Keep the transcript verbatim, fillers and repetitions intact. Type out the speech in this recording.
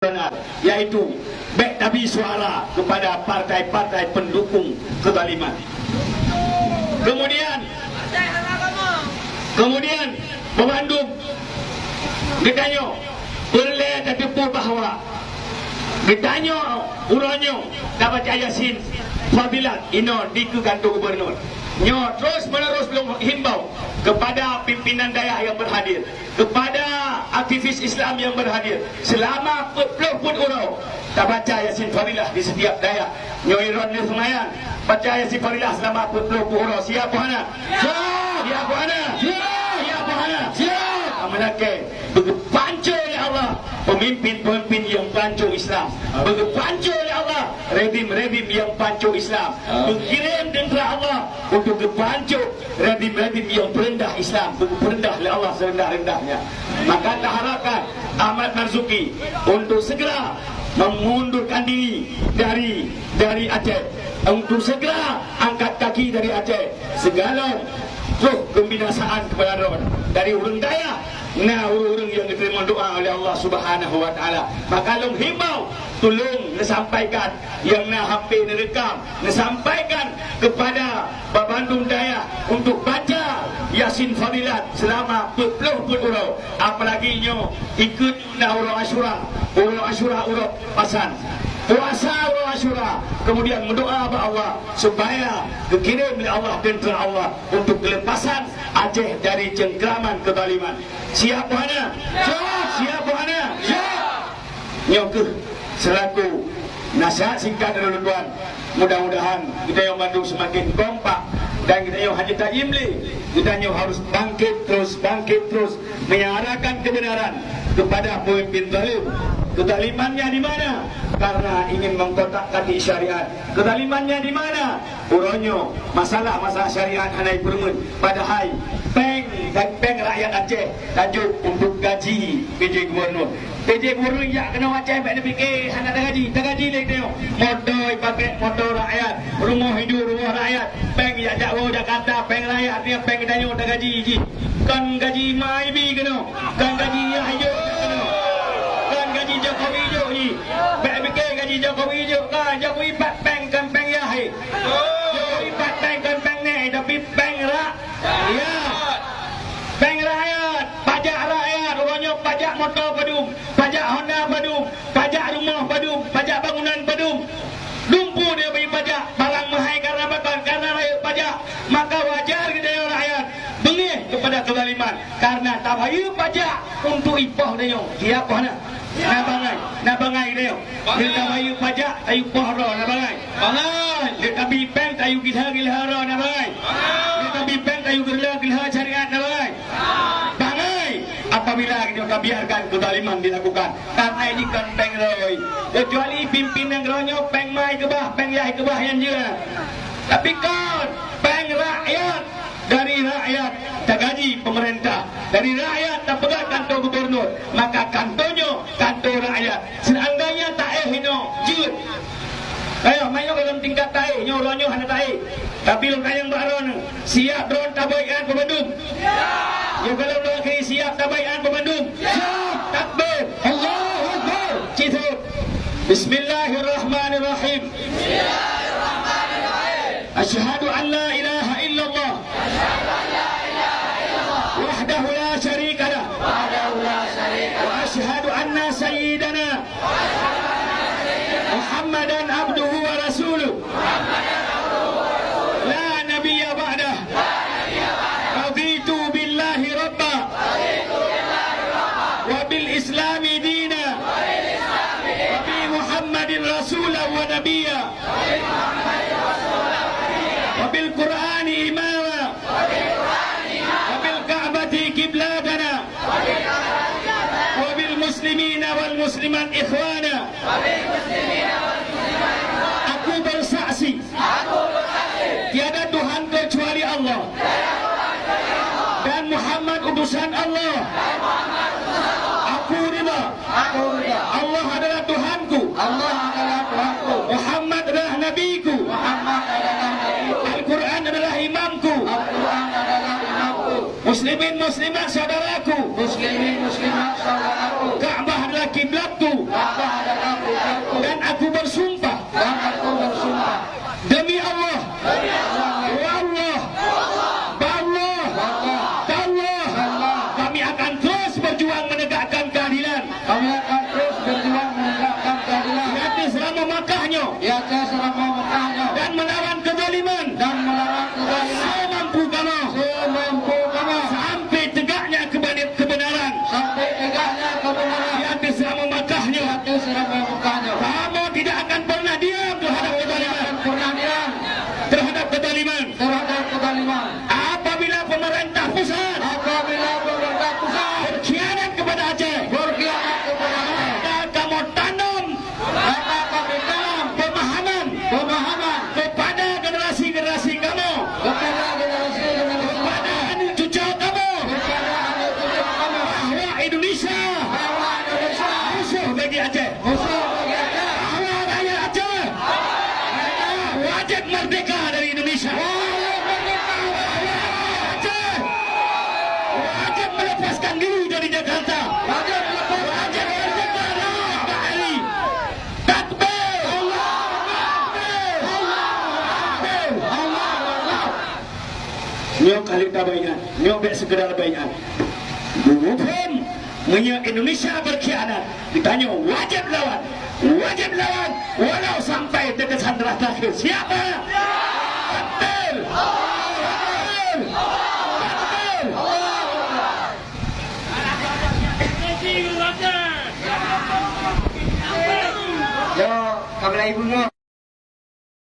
nasional, yaitu bèk tabri suara kepada partai-partai pendukung kezaliman. Kemudian, kemudian, beubandum geutanyoe peureulèe tateupeue bahwa geutanyoe uroe nyoe tabaca Yasin Fadilat inoe dikeue kantô gubernur. Nyoe terus menerus lôn himbau kepada pimpinan dayah nyang berhadir, kepada aktivis Islam nyang berhadir, selama peuet ploh peuet uroe tabaca Yasin Fadilah di setiap dayah. Nyoe iron lé seumayang, baca Yasin Fadilah selama peuet ploh peuet uroe. Siap peu hana? Siap! Siap peu hana? Siap! Siap peu hana? Siap! Amanakée, beugeupanco lé Allah pemimpin-pemimpin nyang panco Islam. Beugeupanco lé Allah rezim-rezim nyang panco Islam. Beukirém teuntra Allah untuk geupanco rezim-rezim nyang peureundah Islam, beupeureundah lé Allah seureundah-reundahnya. Maka taharapkan Ahmad Marzuki untuk segera memundurkan diri dari, dari Aceh, untuk segera angkat kaki dari Aceh. Sigohlom troh kebinasaan keubeunaran dari ureuëng dayah, na ureuëng-ureuëng nyang geuteurimong doa oleh Allah Subhanahu wa Taala. Maka lôn himbau, tulông neusampaikan nyang na hampé neureukam, neusampaikan kepada babandum dayah untuk baca Yasin Fadilat selama peuet ploh peuet uroe. Apalagi nyoe ikeuet na uroe Asyura, uroe Asyura uroe pasan. Puasa uroe Asyura, kemudian meudoa bak Allah supaya geukirém lé Allah teuntra Allah untuk keuleupasan Aceh dari cengkraman keuzaliman. Siap peu hana? Siap! Siap peu hana? Siap! Nyoe kheueh seulaku nasihat singkat dari ulôn tuan. Mudah-mudahan geutanyoe mandum seumaken kompak dan geutanyoe hana tajim lé. Geutanyoe harôh bangkét terus, bangkét terus menyuarakan keubeunaran keupada peumimpin zalim. Keuzalimannya di mana? Karena ingin mengkotak-katik syariat. Keuzalimannya di mana? Uroe nyoe masalah-masalah syariat hana jipeurumeuen. Padahai péng, péng rakyat Aceh tajok untuk gaji P J Gubernur. P J Gubernur jak keunoe Aceh bèk neupiké hana tagaji, tagaji lé geutanyoe. Moto jipakék moto rakyat, rumoh hidup rumoh rakyat. Péng jak, jak woe Jakarta, péng rakyat nyan péng geutanyoe tagaji jih. Kon gaji ma ibi keunoe, kon gaji yah ijok keunoe, kon gaji Jokowi ijok jih. Bèk piké gaji Jokowi ijok, ka Jokowi pat péng kon péng yah. Jokowi pat péng kon péng nèh, tapi péng rakyat. Péng rakyat, pajak rakyat, uroe nyoe pajak moto padum, pajak Honda padum, pajak rumoh padum, pajak bangunan padum. Dumpeue dia bagi pajak, barang meuhai karena pakon, karena rayeuk pajak. Maka wajar geutanyoe rakyat beungéh keupada keuzaliman, karena tabayeue pajak untuk ipoh tanyoe. Siap peu hana? Na bangai, na bangai geutanyoe. Lheueh tabayeue pajak, tayue poh droe, na bangai. Bangai. Lheueh tabi péng, tayue gilhé-gilhé droe, na bangai. Lheueh tabi péng, tayue gilhé-gilhé syariat, na bangai. Bangai. Apabila geutanyoe tabiarkan keuzaliman dilakukan, karena ini kon péng roi. Kecuali pimpin nanggroe nyoe péng ma jikeubah, péng yah jikeubah nyan jeuet. Tapi kon, péng rakyat. Dari rakyat tagaji pemerintah, dari rakyat tapeugöt kantô gubernur, maka kantô nyoe kantô rakyat. Seandainya taéh inoe jeuet, ayo, meunyoe gohlom tingkat taéh, nyoe uroe nyoe hana taéh. Tapi lôn tanyong bak droeneuh, siap droeneuh tabaiát peubandum? Nyoe gohlom lôn akhé, siap tabaiát peubandum? Takbir! Allahu Akbar! Cit thot. Bismillahirrahmanirrahim. Asyhadu an la ilaha illallah. Wahdahu la syarika lah. Wa asyhadu anna sayyidana Muhammadan abduhu wa rasuluh. La nabiyya ba'dah. Raditu billahi rabba. Wa bil islami dina. Wa bi Muhammadin rasulan wa nabiyya. Wa bil Qur'ani imama. Wa bil Ka'bati qiblatana. Wa bil muslimina wal muslimat ikhwana. Aku bersaksi, tiada Tuhan kecuali Allah. Dan Muhammad utusan Allah. Aku ridha. Aku ridha. Allah adalah Tuhanku. Allah adalah Tuhanku. Muhammad adalah nabiku. Muhammad adalah nabiku. Al-Quran adalah imamku. Al-Quran adalah imamku. Muslimin muslimat saudaraku. Muslimin muslimat saudaraku. Ka'bah adalah kiblatku. Ka'bah Satu serangan Mekah nyoe. Kamu tidak akan pernah diam terhadap kezaliman. Tidak akan pernah diam. Terhadap kezaliman. Terhadap kezaliman. Apabila pemerintah pusat Apabila pemerintah pusat berkhianat kepada Aceh, berkhianat kepada Aceh, maka kamu tanam maka kami tanam pemahaman pemahaman kepada generasi-generasi kamu, kepada generasi-generasi kepada anak cucu kamu, kepada anak cucu kamu, bahwa Indonesia bahwa Indonesia musuh bagi Aceh. Musuh bagi Aceh. Bahwa rakyat Aceh wajib merdeka dari Indonesia. Wajib merdeka. Bahwa rakyat Aceh wajib melepaskan diri dari Jakarta. Wajib melepaskan Wajib merdeka dari N K R I. Takbir. Allahu Akbar. Allahu Akbar. Allahu Akbar. Nyoe kali tabaian. Nyoe bèk sekedar baian. Muphom, meunyoe Indonesia berkhianat, geutanyoe wajéb lawan. Wajéb lawan, walau sampai teukeusan darah terakhir. Siap tak? Betul.